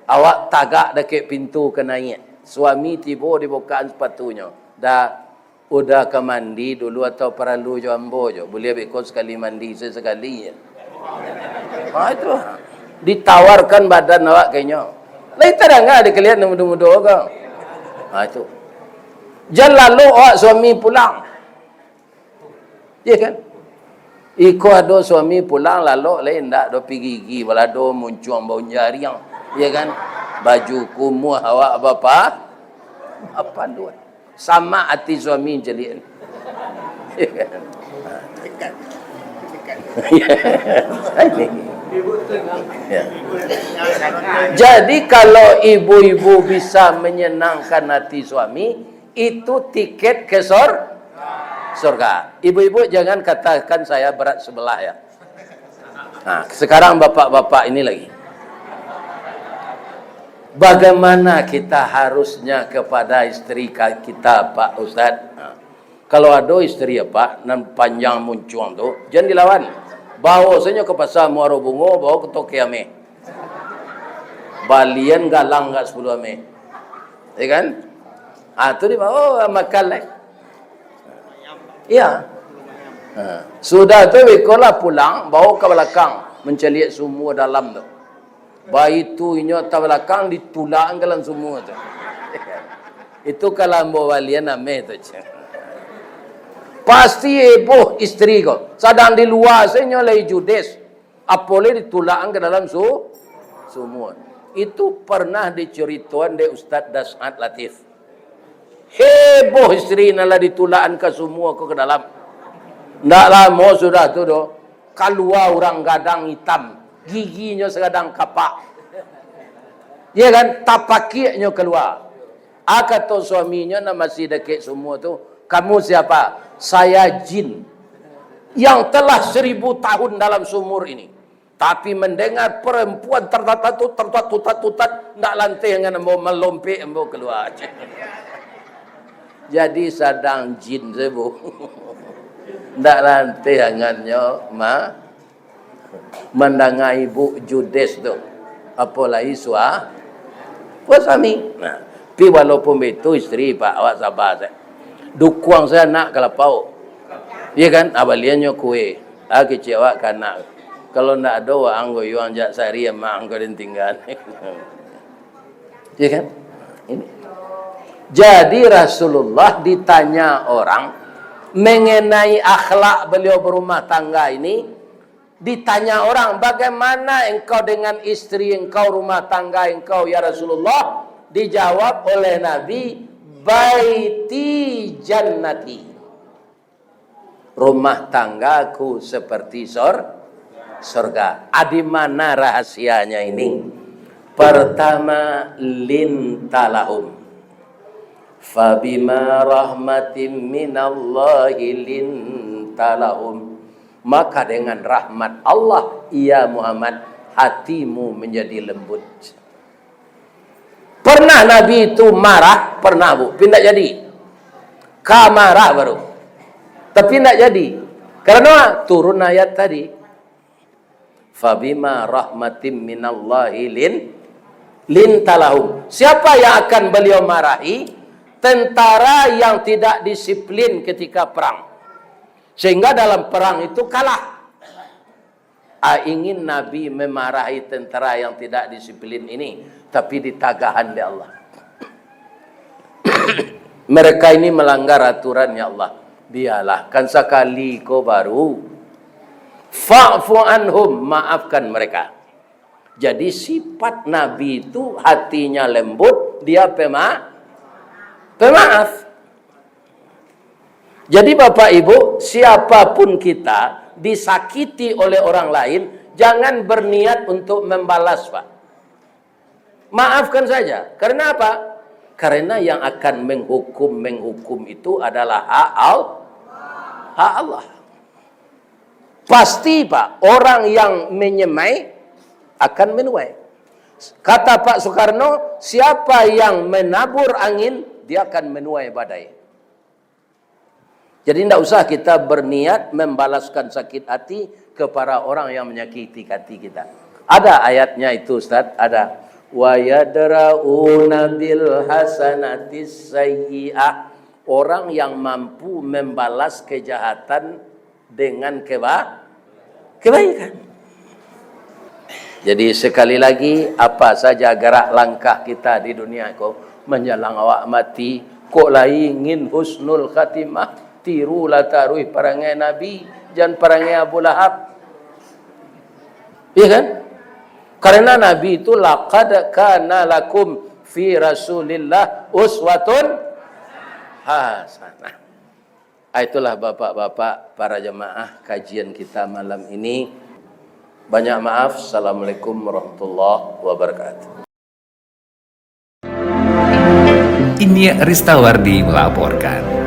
Awak tagak dakek pintu ka naiak. Suami tibo, dibukaan sapatunyo. Da, Uda ka mandi dulu atau paralu jo ambo jo? Buliah beko sakali mandi, sakali je. Ha, itu. Ditawarkan badan awak ka inyo. Lai tadanga dikalian mudo-mudo ko. Ha, itu. Jan lalok awak suami pulang. Iya kan? Iko ado suami pulang lalok lai indak do pi gigi, balado muncuang bau jariang. Iya kan? Baju kumuah awak bapa-, bapaluah. Samak ati suami caliak. Ya. Jadi, kalau ibu-ibu bisa menyenangkan hati suami, Itu tiket ke sor-, sorga. Ibu-ibu jangan katakan saya berat sebelah ya. Nah, sekarang bapak-bapak ini lagi. Bagaimana kita harusnya kepada isteri ka-, kita, Pak Ustaz? Nah, kalau ado isteri apa, nan panjang muncuang tu, jangan dilawan. Bawa sajo ka pasar Muaro Bungo, bawa ka toke ameh. Balian galang ka sapuluah ameh. Ya kan? Ah, tu dibawa makan lai. Iya. Ha. Sudah tu, beko lah pulang, bawa ka balakang, mancaliak sumua dalam tu. Baitu inyo ateh balakang, ditulak ka dalam sumua tu. Itu kalau ambo balian ameh tu. Pasti heboh isteri ko. Sadang di lua sajo lai judes. Apo lai ditulak ka dalam su-, sumua. Itu pernah dicaritoan dek Ustaz Das'ad Latif. Heboh isteri nan lah ditulak ka sumua ko ka dalam. Ndak lamo sudah tu doh, kalua urang gadang itam, giginyo sagadang kapak. Iya kan? Tapakiaknyo kalua. Ah, kato suaminyo nan masih dakek sumua tu, "Kamu siapa?" "Saya jin yang telah seribu tahun dalam sumur ini. Tapi mendengar perempuan tertatut, tertatut, tertatut, ndak lanteh angan ambo, malompek ambo kalua." Jadi sadang jin sajo. Ndak lanteh angannyo ma-, mandanga ibu judes tu, apo lai sua-, suami. Nah, tapi walaupun baitu, isteri, Pak, awak saba sajo. Dukuang sajo anak ka lapau. Iya kan? Abaliannyo kue. Ah, kecek awak ka anak. Kalau ndak ado, waang goyuang jak sari, amak angko den tingga. Iya kan? Ini. Jadi Rasulullah ditanya orang mengenai akhlak beliau berumah tangga ini, ditanya orang, "Bagaimana engkau dengan istri engkau, rumah tangga engkau, ya Rasulullah?" Dijawab oleh Nabi, "Baiti jannati." Rumah tanggaku seperti sor-, sorga. Ah, di mana rahasianya ini? Pertama, lintalahum. Fabima rahmatim minallahi lintalahum. Maka dengan rahmat Allah, ya Muhammad, hatimu menjadi lembut. Pernah Nabi itu marah? Pernah, Bu. Tapi ndak jadi. Ka marah baru. Tapi ndak jadi. Karena turun ayat tadi. "Fabima rahmatim minallahi lin-, lintalahum." Siapa yang akan beliau marahi? Tentara yang tidak disiplin ketika perang. Sehingga dalam perang itu kalah. Ah, ingin Nabi memarahi tentara yang tidak disiplin ini, tapi ditagahan dek Allah. Mereka ini melanggar aturan, ya Allah. Biarlah, kan sakali ko baru. Fa'fu anhum, maafkan mereka. Jadi sifat Nabi itu hatinya lembut, dia pema-, pemaaf. Jadi, Bapak Ibu, siapapun kita disakiti oleh orang lain, jangan berniat untuk membalas, Pak. Maafkan saja. Karena apa? Karena yang akan menghukum, menghukum itu adalah hak Al-, hak Allah. Pasti, Pak, orang yang menyemai akan menuai. Kata Pak Soekarno, "Siapa yang menabur angin, dia akan menuai badai." Jadi, ndak usah kita berniat membalaskan sakit hati kepada orang yang menyakiti hati kita. Ada ayatnya itu, Ustaz, ada. "Wa yadra'una bil hasanatis sayyi'ah." Orang yang mampu membalas kejahatan dengan keba-, kebaikan. Jadi, sekali lagi, apa saja gerak langkah kita di dunia ko, manjalang awak mati, kok lai ingin husnul khatimah, tirulah taruih parangai Nabi, jan parangai Abu Lahab. Iya kan? Karena Nabi itu, "Laqad kana lakum fi Rasulillah uswatun hasanah." Ah, itulah, bapak-bapak, para jamaah, kajian kita malam ini. Banyak maaf. Assalamualaikum warahmatullahi wabarakatuh. Iniak Ristawardi melaporkan.